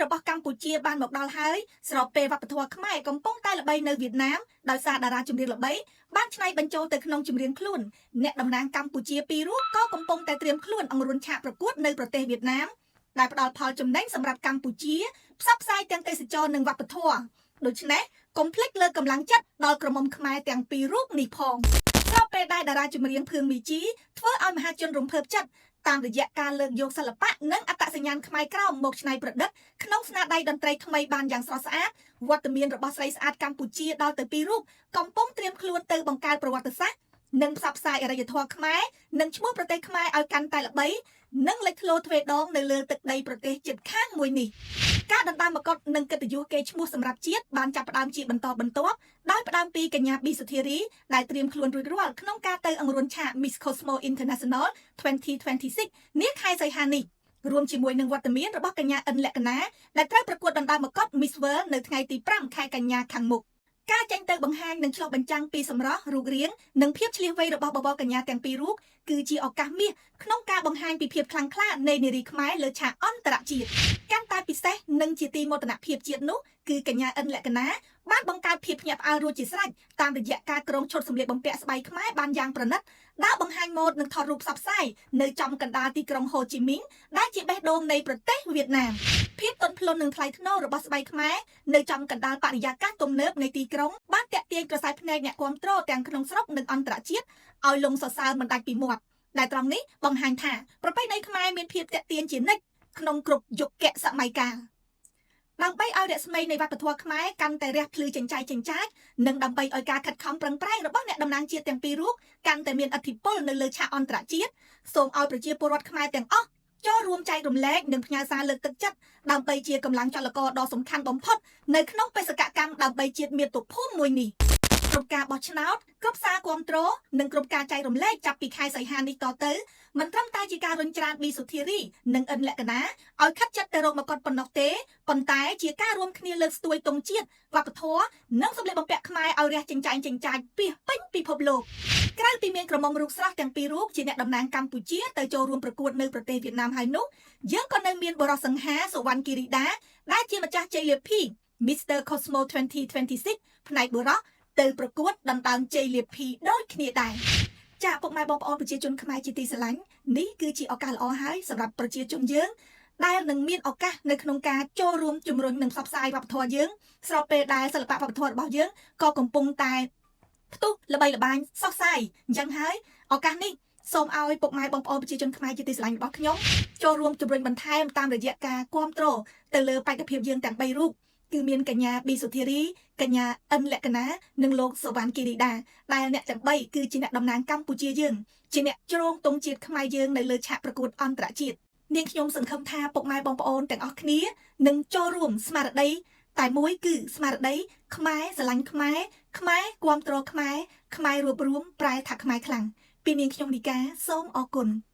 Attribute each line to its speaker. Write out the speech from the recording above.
Speaker 1: របស់កម្ពុជាបានមកដល់ហើយស្របពេលវប្បធម៌ខ្មែរកំពុងតែល្បីនៅវៀតណាមដោយសារតារាចម្រៀងល្បីបានច្នៃបញ្ចូលទៅក្នុងចម្រៀងខ្លួនអ្នកតំណាងកម្ពុជាពីររូបក៏កំពុងតែត្រៀមខ្លួនអង្រួនឆាកប្រកួតនៅប្រទេសវៀតណាមដែលផ្ដល់ផលចំណេញសម្រាប់កម្ពុជាផ្សព្វផ្សាយទាំងទេសចរនិងវប្បធម៌ដូច្នេះកុំភ្លេចលើកកម្លាំងចិត្តដល់ក្រមុំខ្មែរទាំងពីររូបនេះផងស្របពេលដែលតារាចម្រៀងភឿងមីជីធ្វើឲ្យមហាជនរំភើបចិត្តតាមរយៈការលើកយកសិល្បៈនិងអត្តសញ្ញាណខ្មែរក្រោមមកច្នៃប្រឌិតក្នុងស្នាដៃតន្ត្រីថ្មីបានយ៉ាងស្រស់ស្អាតវត្តមានរបស់ស្រីស្អាតកម្ពុជាដល់ទៅពីររូបកំពុងត្រៀមខ្លួនទៅបង្កើតប្រវត្តិសាស្ត្រនិងផ្សព្វផ្សាយអរិយធម៌ខ្មែរនិងឈ្មោះប្រទេសខ្មែរឲ្យកាន់តែល្បីនិងលេចធ្លោទ្វេដងនៅលើទឹកដីប្រទេសជិតខាងមួយនេះការដណ្ដើមមកុដនិងកិត្តិយសគេឈ្មោះសម្រាប់ជាតិបានចាប់ផ្ដើមជាបន្តបន្ទាប់ដោយផ្ដើមពីកញ្ញាប៊ីសុធារីដែលត្រៀមខ្លួនរួចរាល់ក្នុងការទៅអង្រួនឆាក Miss Cosmo International 2026នាខែសីហានេះរួមជាមួយនឹងវត្តមានរបស់កញ្ញាអិនលក្ខណាដែលត្រូវប្រកួតដណ្ដើមមកុដ Miss World នៅថ្ងៃទី5ខែកញ្ញាខាងមុខការចេញទៅបង្ហាញនិងឆ្លុះបញ្ចាំងពីសម្រស់រូបរាងនិងភាពឈ្លាសវៃរបស់បបរកញ្ញាទាំងពីររូបគឺជាឱកាសមាសក្នុងការបង្ហាញពីភាពខ្លាំងក្លានៃនារីខ្មែរលើឆាកអន្តរជាតិកាន់តែពិសេសនិងជាទីមោទនភាពជាតិនោះគឺកញ្ញាអិនលក្ខណាបានបង្កើតភាពភ្ញាក់ផ្អើលរួចជាស្រេចតាមរយៈការក្រងឈុតសម្លៀកបំពាក់ស្បៃខ្មែរបានយ៉ាងប្រណិតដើរបង្ហាញម៉ូដនិងថតរូបផ្សព្វផ្សាយនៅចំកណ្ដាលទីក្រុងហូជីមីញដែលជាបេះដូងនៃប្រទេសវៀតណាមភាពទន់ភ្លន់និងថ្លៃថ្នូររបស់ស្បៃខ្មែរនៅចំកណ្ដាលបរិយាកាសទំនើបនៃទីក្រុងបានទាក់ទាញក្រសែភ្នែកអ្នកគាំទ្រទាំងក្នុងស្រុកនិងអន្តរជាតិឲ្យលងសរសើរមិនដាច់ពីមាត់ដែលត្រង់នេះបង្ហាញថាប្រពៃណីខ្មែរមានភាពទាក់ទាញជានិច្ចក្នុងគ្រប់យុគសម័យកាលដើម្បីឲ្យរស្មីនៃវប្បធម៌ខ្មែរកាន់តែរះភ្លឺចិញ្ចៃចិញ្ចាចនិងដើម្បីឲ្យការខិតខំប្រឹងប្រែងរបស់អ្នកតំណាងជាតិទាំងពីររូបកាន់តែមានឥទ្ធិពលនៅលើឆាកអន្តរជាតិសូមឲ្យប្រជាពលរដ្ឋខ្មែរទាំងអស់ចូលរួមចែករំលែកនិងផ្ញើសារលើកទឹកចិត្តដើម្បីជាកម្លាំងចលករដ៏សំខាន់បំផុតនៅក្នុងបេសកកម្មដើម្បីជាតិមាតុភូមិមួយនេះគ្រប់ការបោះឆ្នោតគ្រប់សារគាំទ្រនិងគ្រប់ការចែករំលែកចាប់ពីខែសីហានេះតទៅមិនត្រឹមតែជាការរុញច្រានប៊ីសុធារីនិងអិនលក្ខណាឲ្យខិតចិត្តទៅរកមកុដប៉ុណ្ណោះទេប៉ុន្តែជាការរួមគ្នាលើកស្ទួយទង់ជាតិវប្បធម៌និងសម្លៀកបំពាក់ខ្មែរឲ្យរះចិញ្ចែងចិញ្ចាចពីពេញពិភពលោកក្រៅពីមានក្រមុំរូបស្រស់ទាំងពីររូបជាអ្នកតំណាងកម្ពុជាទៅចូលរួមប្រកួតនៅប្រទេសវៀតណាមហើយនោះយើងក៏នៅមានបរិសសង្ហាសុវណ្ណគិរីដាដែលជាម្ចាស់ជ័យលាភី Mr Cosmo 2026ផ្នែកបុរសទៅប្រកួតដណ្ដើមជ័យលាភីដូចគ្នាដែរចាពុកម៉ែបងប្អូនប្រជាជនខ្មែរជាទីស្រឡាញ់នេះគឺជាឱកាសល្អហើយសម្រាប់ប្រជាជនយើងដែលនឹងមានឱកាសនៅក្នុងការចូលរួមជំរុញនិងផ្សព្វផ្សាយវប្បធម៌យើងស្របពេលដែលសិល្បៈវប្បធម៌របស់យើងក៏កំពុងតែផ្ទុះល្បីល្បាញសោះសាយអញ្ចឹងហើយឱកាសនេះសូមឲ្យពុកម៉ែបងប្អូនប្រជាជនខ្មែរជាទីស្រឡាញ់របស់ខ្ញុំចូលរួមជំរុញបន្ថែមតាមរយៈការគាំទ្រទៅលើបេក្ខភាពយើងទាំង3រូបគឺមានកញ្ញាប៊ីសុធារីកញ្ញាអិនលក្ខណានិងលោកសវណ្ណគិរីដាដែលអ្នកទាំង3គឺជាអ្នកតំណាងកម្ពុជាយើងជាអ្នកជ្រងទង់ជាតិខ្មែរយើងនៅលើឆាកប្រកួតអន្តរជាតិនាងខ្ញុំសង្ឃឹមថាពុកម៉ែបងប្អូនទាំងអស់គ្នានឹងចូលរួមស្មារតីតែមួយគឺស្មារតីខ្មែរស្រឡាញ់ខ្មែរខ្មែរគាំទ្រខ្មែរខ្មែររួបរួមប្រែថាខ្មែរខ្លាំងពីនាងខ្ញុំនីកាសូមអរគុណ។